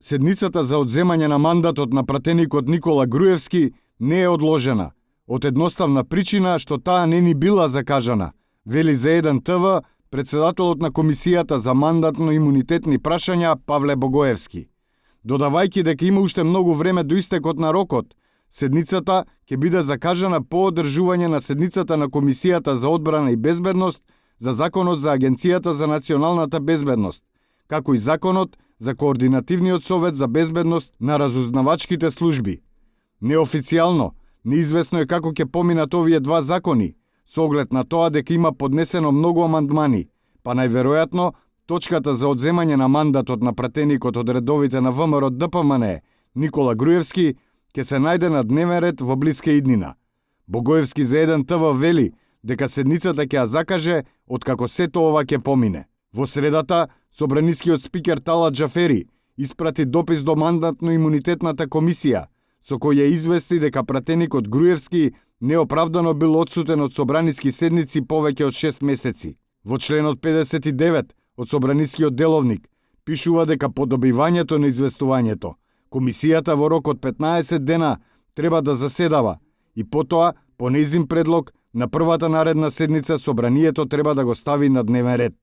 Седницата за одземање на мандатот на пратеникот Никола Груевски не е одложена, од едноставна причина што таа не ни била закажана, вели за 1 ТВ председателот на Комисијата за мандатно-имунитетни прашања Павле Богоевски. Додавајќи дека има уште многу време до истекот на рокот, седницата ќе биде закажана по одржување на седницата на Комисијата за одбрана и безбедност за Законот за Агенцијата за националната безбедност, како и Законот за Координативниот совет за безбедност на разузнавачките служби. Неофицијално, неизвестно е како ќе поминат овие два закони, со оглед на тоа дека има поднесено многу амандмани, па најверојатно точката за одземање на мандатот на пратеникот од редовите на ВМРО ДПМН Никола Груевски ќе се најде на дневен ред во блиска иднина. Богоевски за 1 ТВ вели дека седницата ќе ја закаже откако сето ова ќе помине. Во средата, собранискиот спикер Талат Џафери испрати допис до мандатно-имунитетната комисија, со кој ја извести дека пратеникот Груевски неоправдано бил одсутен од собраниски седници повеќе од 6 месеци. Во членот 59 од собранискиот деловник пишува дека по добивањето на известувањето, комисијата во рок од 15 дена треба да заседава и потоа, по нејзин предлог, на првата наредна седница собранието треба да го стави на дневен ред.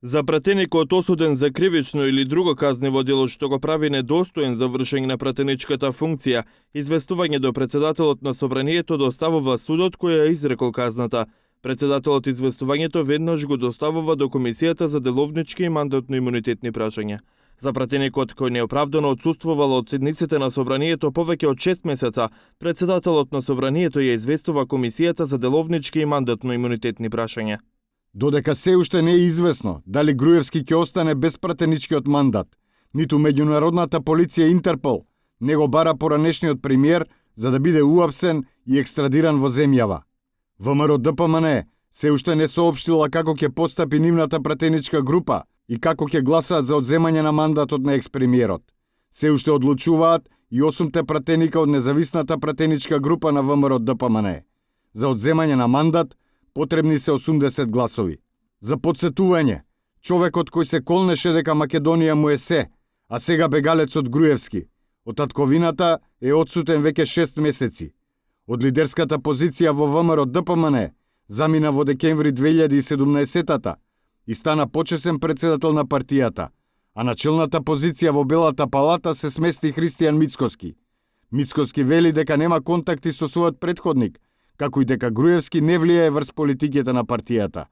За пратеникот осуден за кривично или друго казнево дело што го прави недостоен за вршење на пратеничката функција, известување до председателот на собранието доставува судот кој ја изрекол казната. Председателот известувањето веднаш го доставува до Комисијата за деловнички и мандатно-имунитетни прашања. За пратеникот кој неоправдано отсуствувал од седниците на собранието повеќе од 6 месеца, председателот на собранието ја известува Комисијата за деловнички и мандатно-имунитетни прашања. Додека се уште не е известно дали Груевски ќе остане без пратеничкиот мандат, ниту меѓународната полиција Интерпол не го бара поранешниот премиер за да биде уапсен и екстрадиран во земјава. ВМРО ДПМН се уште не соопштила како ќе постапи нивната пратеничка група и како ќе гласаат за одземање на мандатот на експремиерот. Се уште одлучуваат и 8 пратеника од независната пратеничка група на ВМРО ДПМН. За одземање на мандат потребни се 80 гласови. За подсетување, човекот кој се колнеше дека Македонија му е се, а сега бегалецот Груевски, од татковината е одсутен веќе 6 месеци. Од лидерската позиција во ВМРО ДПМН замина во декември 2017-та и стана почесен председател на партијата, а на челната позиција во Белата палата се смести Христијан Мицкоски. Мицкоски вели дека нема контакти со својот претходник, како и дека Груевски не влијае врз политиките на партијата.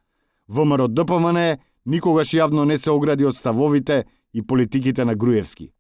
ВМРО ДПМН никогаш јавно не се огради од ставовите и политиките на Груевски.